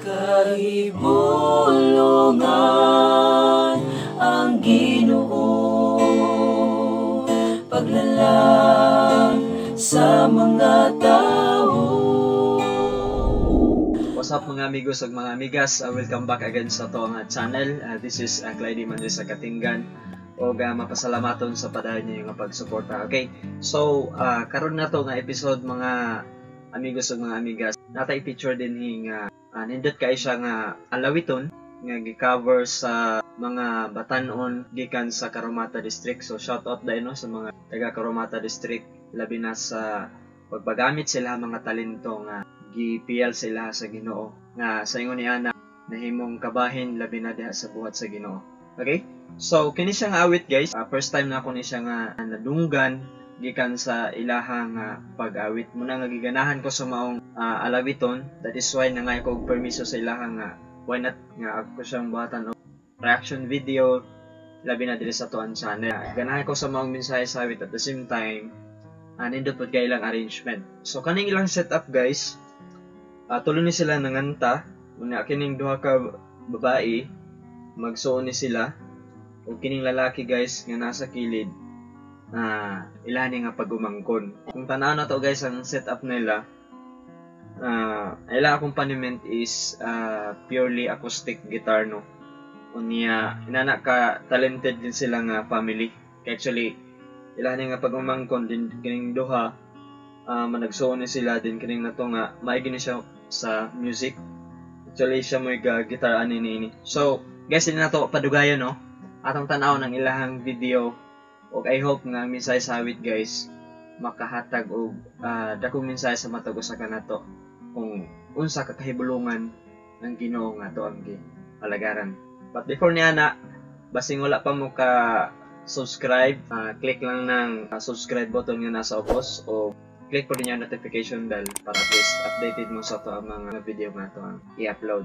Kahibulungan ang Ginoo, paglalang sa mga tao. What's up, mga amigos ug mga amigas? Welcome back again sa ato nga channel. This is Clyde Manres sa Katinggan og mapasalamaton sa padayon niyo nga pagsuporta. Okay. So, karon na to nga episode, mga amigos ug mga amigas. Natay feature din nga nindot kay siya nga alawiton nga gi-cover sa mga batanon gikan sa Carumata District. So shout out dahil no sa mga taga Carumata District, labi na sa pagpagamit sila mga talento nga gipiyal sila sa Ginoo nga sa ingon ni ana nahimong kabahin labi na diha sa buhat sa Ginoo. Okay? So kini siya nga awit, guys. First time na ako ni siya nga nadunggan gikan sa ilahang pag-awit. Muna nga giganahan ko sa maong alawiton. That is why nangay ko og permiso sa ilahang nga why not nga ako siyang buhatan og reaction video labi na diri sa atuang channel. Ganahan ko sa maong mensahe sa awit, at the same time nindot pod kay ilang arrangement. So kaning ilang setup, guys, tulo ni sila nanganta, unya kining duha ka babae magsuon ni sila ug kining lalaki, guys, nga nasa kilid na uh, ni nga pagumangkon. Kung tan-aw na to, guys, ang setup nila, ilang accompaniment is purely acoustic guitar, no. Unya inana ka talented din sila nga family. Actually, ila ni nga pagumangkon din kining duha managsuon ni sila din kining nato nga maigi ni siya sa music. Actually, siya mo guitar ani niini. So, guys, hindi na to padugayon, no. Atong tan-aw ng ilahang video ug I hope nga ang mensahe sa awit, guys, makahatag og dakong mensahe sa matag usa kanato kung unsa ka kahibulungan ng Ginoo nga ato ang gialagaran. But before niya na, basing wala pa mo ka subscribe, click lang ng subscribe button nga nasa ubos o click po din yung notification bell para at least updated mo sa ato ang mga video nga ato ang i-upload.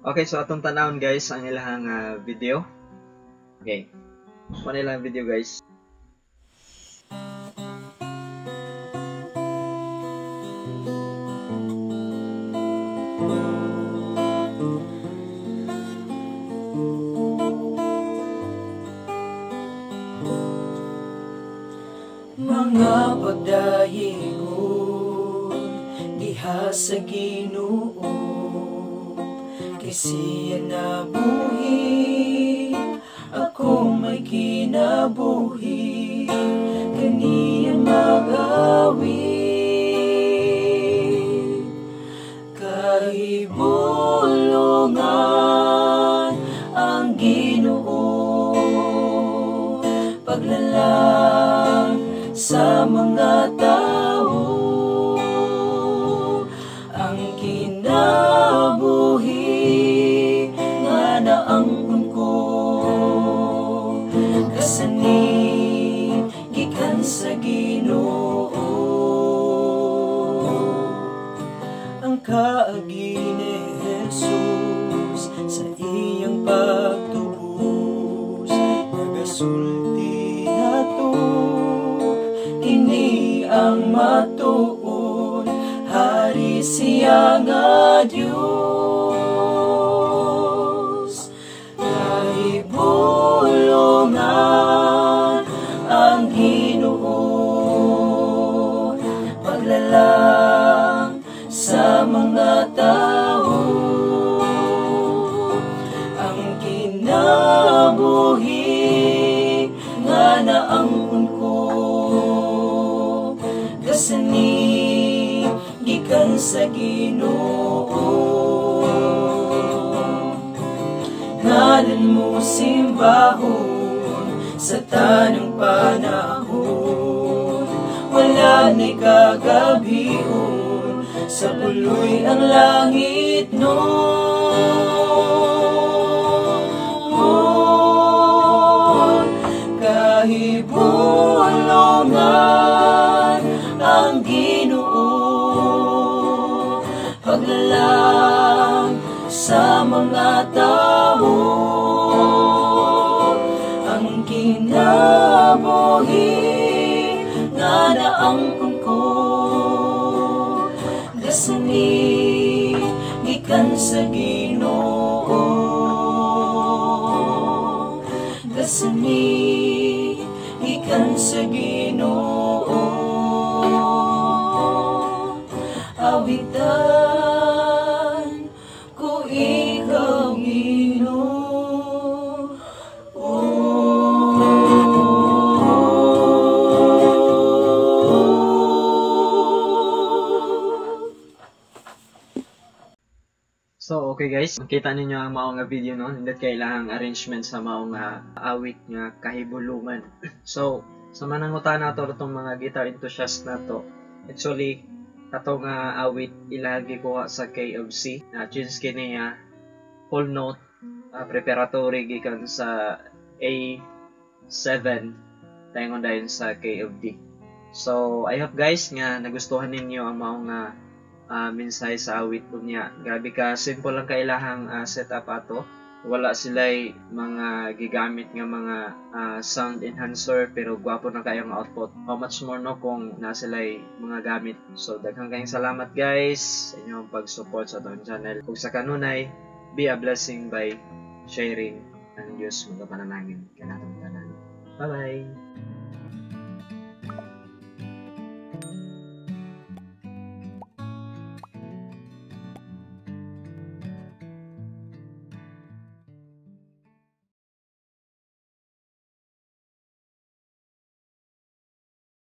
Okay, so atong tanawon, guys, ang ilahang video. Okay. Mao na ilang video, guys. Mga pagdayigon diha sa Ginoo, kay siya nabuhi, ako may kinabuhi, kaniya mag-awit. Kahibulungan ang Ginoo, paglalang sa mga tao, ang kinabuhi nga naangkon ko kasani gikan sa Ginoo. Ang kaagi ni Jesus sa iyang pagtubos, nagasulti nato kini ang matuod, hari siya nga Diyos. Kahibulungan ang Ginoo, paglalang sa mga tao, ang kinabuhi nga naangkon ko kasani gikan sa Ginoo. Ngalan mo simbahon sa tanang panahon, wala ni kagabion, sa puloy ang langit noon. Kahibulungan ang Ginoo, paglalang sa mga tao, ang kinabuhi nga naangkon ko, dasani gikan Gikan sa Ginoo. Gasa mi gikan sa Ginoo. Awitan ko ikaw, Ginoo. So, okay guys, makita ninyo ang mao nga video, no? Nindot kay ilahang arrangement sa mao nga awit nga "Kahibulungan." So, sa manangutan nato atong mga guitar enthusiast nato, actually kato nga awit ilahang gikuha sa Key of C. Na change kini nga whole note preparatory gikan sa A7 tayo dayon sa Key of D. So, I hope guys nga nagustuhan ninyo ang mao nga mensahe sa awit niya. Grabe ka simple lang kailahang setup ato. Wala sila'y mga gigamit nga mga sound enhancer, pero gwapo na kayong output. How much more, no, kung na sila'y mga gamit. So daghang kayong salamat guys sa inyong pag-support sa atong channel. Ug sa kanunay, be a blessing by sharing. Ang Diyos magapanalangin kanatong tanan. Bye bye.